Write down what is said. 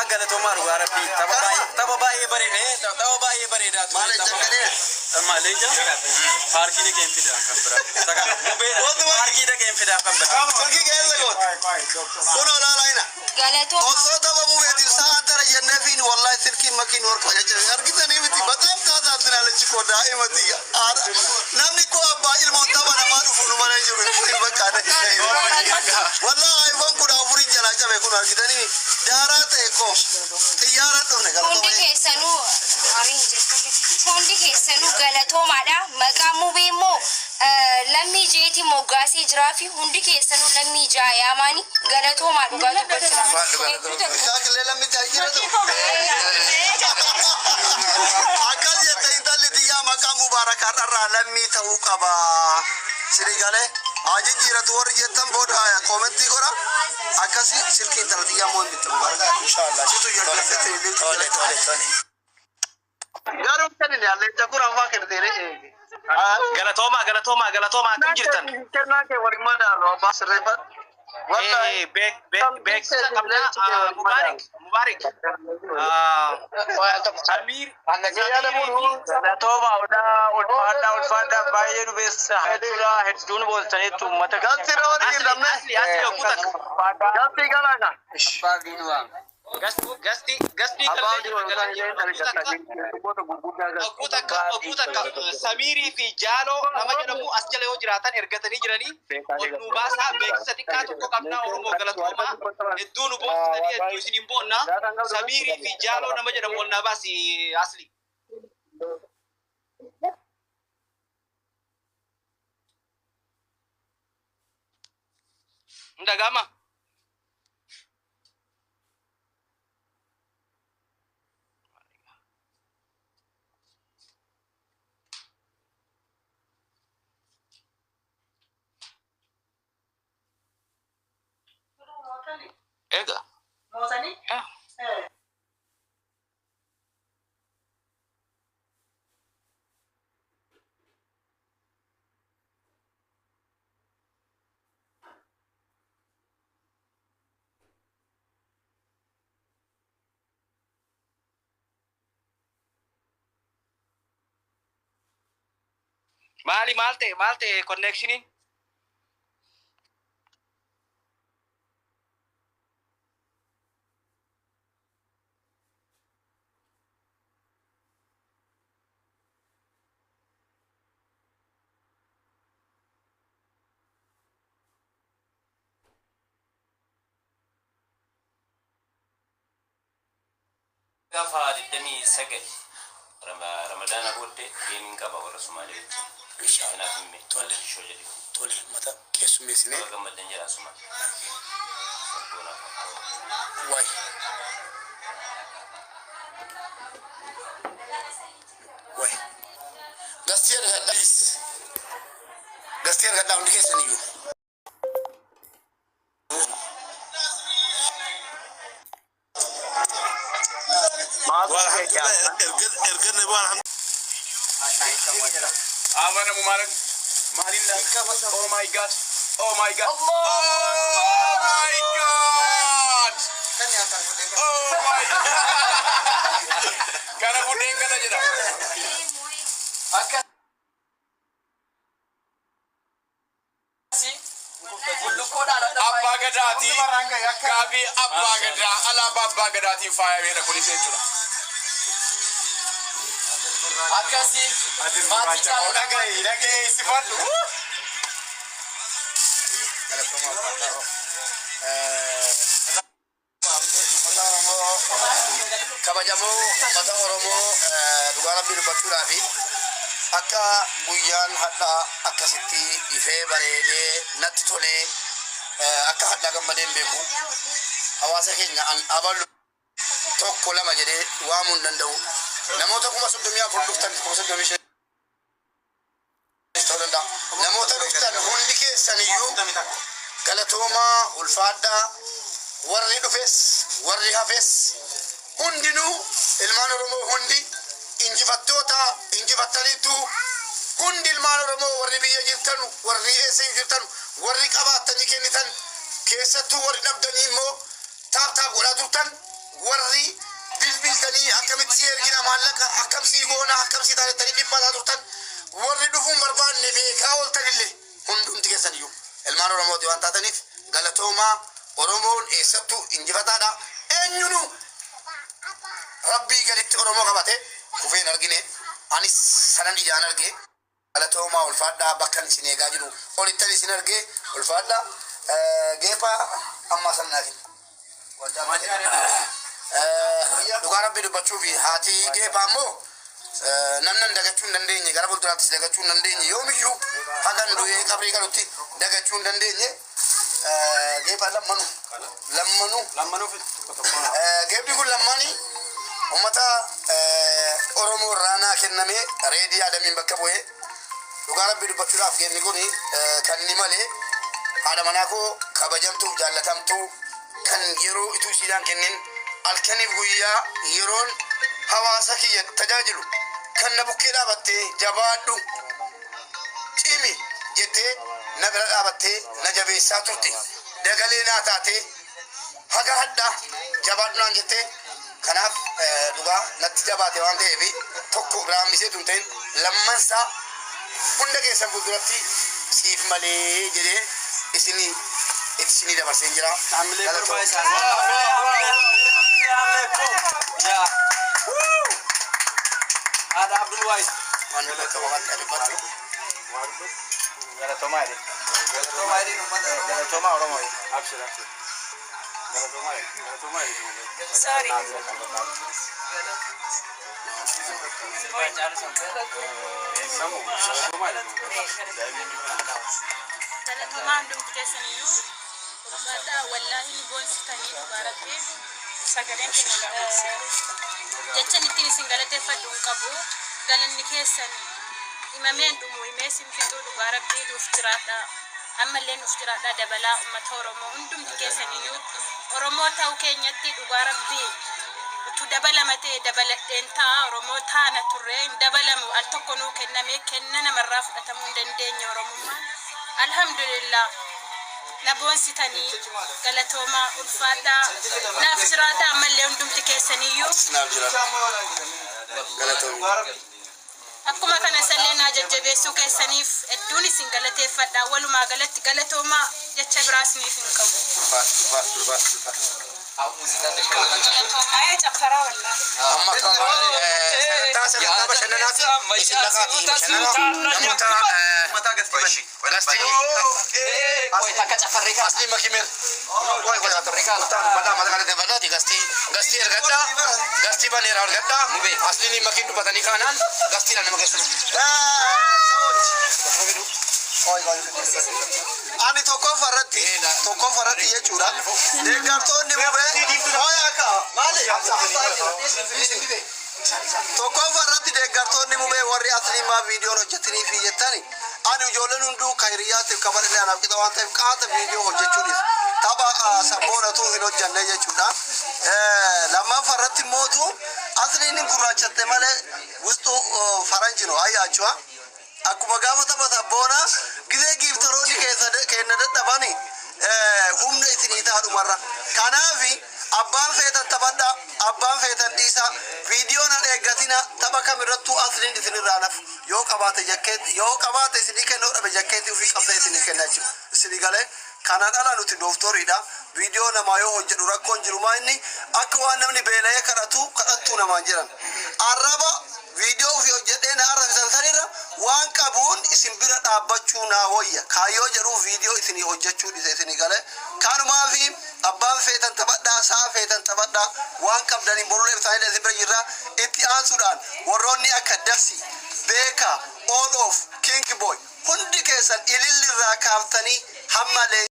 Galatoomaa, dhugaa rabbii tapha baay'ee, tapha baay'ee bareeda, tapha baay'ee bareedaa ture. Maal ejjanganee? Maal ejja? Paarkii dhaqeen fidaa kan biraa. Isa kana mubeedha. Paarkii dhaqeen fidaa kan biraa. Silkii keessa goota. Kunoo laala ina. Galatooma. Osoo tapha mubeetiin sa'aan tara jennee fiin, wallahi silkiin makiin warqa jecha argitanii miti. በጣም ታሳዝናለች እኮ daa'imati. Namni koo abbaa ilmoon tapha namaa dhufu nu mana jiru hin bakka. Wallahi iPhone 14 jalaa cabe kun argitanii daaraa ta'e koo xiyyaara dhufne. Hundi Galatooma. keessanuu ariin jirtu. Hundi keessanuu galatoomaadha. Maqaan mubee immoo lammii jeetii moggaasee jiraa fi hundi keessanuu lammii jaa yaamaani galatoomaa, dhugaa dubbachuudhaaf. Isaaqillee lammitti jira. Akkas jette intalli xiyyaa, maqaa Mubaarakaa dharraa lammii ta'uu qaba. Sini galee haa jijjiiratu warri jettan booda comment godha. Akkasi silkii intala xiyyaa immoo hin bitta Mubaarakaa. Inshallah. Situ Tole, tole, tole, tole. Garuu kennine alleecha kun ammaa kenniteere eege. Galatoomaa, galatoomaa, galatoomaa, akkam jirtan? Kennaa kee waliin madaalu abbaa sirreeffadhu. Wallahi. Beeksisa qabnaa. Mubaarik, Mubaarik. Amiir. Galatooma, odaa ulfaadhaa, ulfaadhaa, baay'ee nu beeksisa. Hedduudha, hedduun booltaniitu uummata. Galti roori Asli, hir'amne. asli, asli, yogguu takka. Galti galaana. Gasti, gasti gallee jira, gallee jira. Yogguu takka, yogguu takka, Samiirii fi Jaaloo nama jedhamu as jala yoo jiraatan ergatanii jiranii ol nu baasaa. Beeksisa xiqqaa tokko qabnaa. Oromoo, galatoomaa, hedduu nu boonsitanii, hedduu isiniin boonnaa. Samiirii fi Jaaloo nama jedhamu ol naa baasi, asli. Hin dhaga'ama? Egaa. Mootanii? Maali, maal ta'e, maal ta'e connectioniin? Gaafa 29 Ramadaana booddee gameiin qaba warra Sumaalee wajjin. Inshallah. Kanaaf himme. Tole. Shoo jedhe. Tole, mata keessummeessinee. Baga gammaddan jedha suma. Sabboonaaf akka Waay. Waay. Gastii argadhaa. Gastii argadhaa hundi keessan iyyuu. Erga waan Amana Mubarak. Maalilla. Oh my God. Oh my God. Oh my God. Oh my God. Kana fuudheen gala jedha. Akka bullukoodhaan Abbaa Gadaati. Gaabii Abbaa Gadaa. Alaabaa Abbaa Gadaatiin faayameedha kunis jechuudha. Akkasii maatii jaalala. Dhaga'i, dhaga'i, sifadhu. Galatooma ulfaataa. Uummata Oromoo kabajamoo, uummata Oromoo, dhugaa rabbii dubbachuudhaafi akka guyyaan hadhaa akkasitti ifee bareedee natti tolee, akka hadhaa gammadeen beeku. Hawaasa keenya an abalu tokko lama jedhee waamuu hin danda'u. Namoota 34,000 dhuftan, 35,000 ta'uu danda'a. Namoota dhuftan hundi keessan iyyuu galatoomaa, ulfaadhaa. Warri dhufes warri hafes hundinuu, ilmaan Oromoo hundi injifattoota, injifattaniittu. Hundi ilmaan Oromoo, warri biyya jirtanu, warri eessa jirtanu, warri qabaattanii kennitan, keessattuu warri dhabdanii immoo tap tap godhaa turtan. Warri bilbiltanii akkamitti si ergina maallaqa, akkam sii goona, akkam sii taanettanii dhiphataa turtan, warri dhufuun barbaanne beekaa ooltanillee, hundumti keessan iyyuu ilmaan Oromooti waan taataniif galatoomaa. Oromoon eessattuu injifataadha. Eenyunu Rabbii galitti Oromoo qabate kufeen argine, anis sanan ijaan arge. Galatoomaa, ulfaadhaa. Bakkan isin eegaa jiru olittan isin arge. Ulfaadhaa. Geephaa ammaa sana naa. Dhugaa Rabbii dubbachuu fi haati geephaa immoo namnan dagachuu hin dandeenye, gara fuulduraattis dagachuu hin dandeenye, yoomiyyuu hagan du'ee qabrii galutti dagachuu hin dandeenye. Geephaa lammanuu lammanuu. Lammanuu tokko tokko. Geebni kun lammaanii uummata Oromoo irraa naa kenname, Reedii Adamiin bakka bu'ee. Dhugaa Rabbii dubbachuudhaaf geebni kun kan inni malee haadha manaa koo kabajamtuu, jaallatamtuu, kan yeroo ituu ishiidhaan kennin halkaniif guyyaa yeroon hawaasa kiyya tajaajilu kan na bukkee dhaabattee "Jabaadhu, cimi" jettee na bira dhaabattee na jabeessaa turte, dagalee naa taatee haga hadhaa jabaadhu naan jettee. Kanaaf dhugaa natti jabaate waan ta'eef tokko raammiseetu hin ta'in, lammansaa hunda keessan fuulduratti siif malee jedhee isinii itti isinii dabarseen jira. Haamilee gurbaa isaanii. Yaa. Haadha Abdul Waayis. Waan dubbatu waan dubbatu. Galatoomaa jedhe. Galatoomaa jedhin uummata Oromoo. Galatoomaa Oromoo. Abshir, abshir. Galatoomaa jedhin. Galatoomaa jedhin. Sorry. Samu. Galatoomaa jedhin. Galatoomaa hundumti keessaniyyuu, ulfaadhaa. Wallaahi nu boonsitanii, dhugaa Rabbii. Sagaleen keenya jechan ittiin isin galateeffadhu hin qabu. Galanni keessan himamee hin dhumu, himee isin fixuu. Dhugaa Rabbii nuuf jiraadha. Ammallee nuuf jiraadha, dabalaa. Uummata Oromoo hundumti keessaniyyuu, Oromoo ta'uu keenyatti dhugaa Rabbii utuu dabalama ta'e dabaladheen ta'a. Oromoo taana turre hin dabalamu, al tokko nuu kenname, kenna namarraa fudhatamuu hin dandeenye Oromummaan. Alhamdulillah, na boonsitanii, galatoomaa, ulfaadhaa, naaf jiraadha ammallee hundumti keessaniyyuu. Naaf jira. Galatoomii. Akkuma kana isallee naa jajjabeessuu keessaniif hedduun isin galateeffadha. Walumaa galatti galatoomaa, jecha biraas niif hin qabu. Ulfaadhu, ulfaadhu, ulfaadhu, ulfaadhu. Ayya caffaraa wallaahi. Amma kan sagantaa bashannanaati. Isin dhaqaatii bashannanaa namoota gastii asli makimer. Qoy, qoy, mata mata kana dabalati gastii gastii ergadhaa, gastii baneera argadhaa. Asliin makiin dubbatanii kaanaan gastiidhaan nama geessu. Ani tokkoffarratti jechuudha. Deeggartoonni Mubee hooyaa maali? Tokkoffarratti deeggartoonni Mubee warri asliimaa viidiyoon hojjetanii fi jettani, ani ijoolleen hunduu kan hiriyaatiif kabarillee anaaf qixa waan ta'eef qaata viidiyoo hojjechuunis tapha sabboonatu hin hojjanne jechuudha. Lammaffarratti mootu asliin gurraachatte malee wustu faranji no ayyaachua. Akkuma gaafa tapha sabboona gizee giiftaroonni keessa kenna dadhabani humna isinii taadhumarra. Kanaafi abbaan feetan taphadha, abbaan feetan dhiisa, viidiyoon han eeggatina. Tapha kamirrattuu asliin isinirraa nafu yoo qabaate jakkeetti, yoo qabaate isinii kennuu dhabe jakkeetti ofii qabsee isinii kenna jechuudha. Isinii galee kana dhala nuti dooftoriidha. Viidiyoo namaa yoo hojjedhu rakkoon jiru maa inni akka waan namni beela'ee kadhatu kadhattuu namaan jedhan. Arraba viidiyoo ofii hojjedhee na arrabsisan sanirra waan qabuun isin bira dhaabbachuu naa wayya. Kaayyoo jedhuu viidiyoo isinii hojjechuu dhise, isinii galee. Kanumaafi abbaan feetan taphadhaa, sa'a feetan taphadhaa, waan qabdaniin borulee isaanii isin bira jirra. Itti aansuudhaan warroonni akka Dasi, Beeka, All of, King Boy hundi keessan ilillirraa kaaftanii hamma.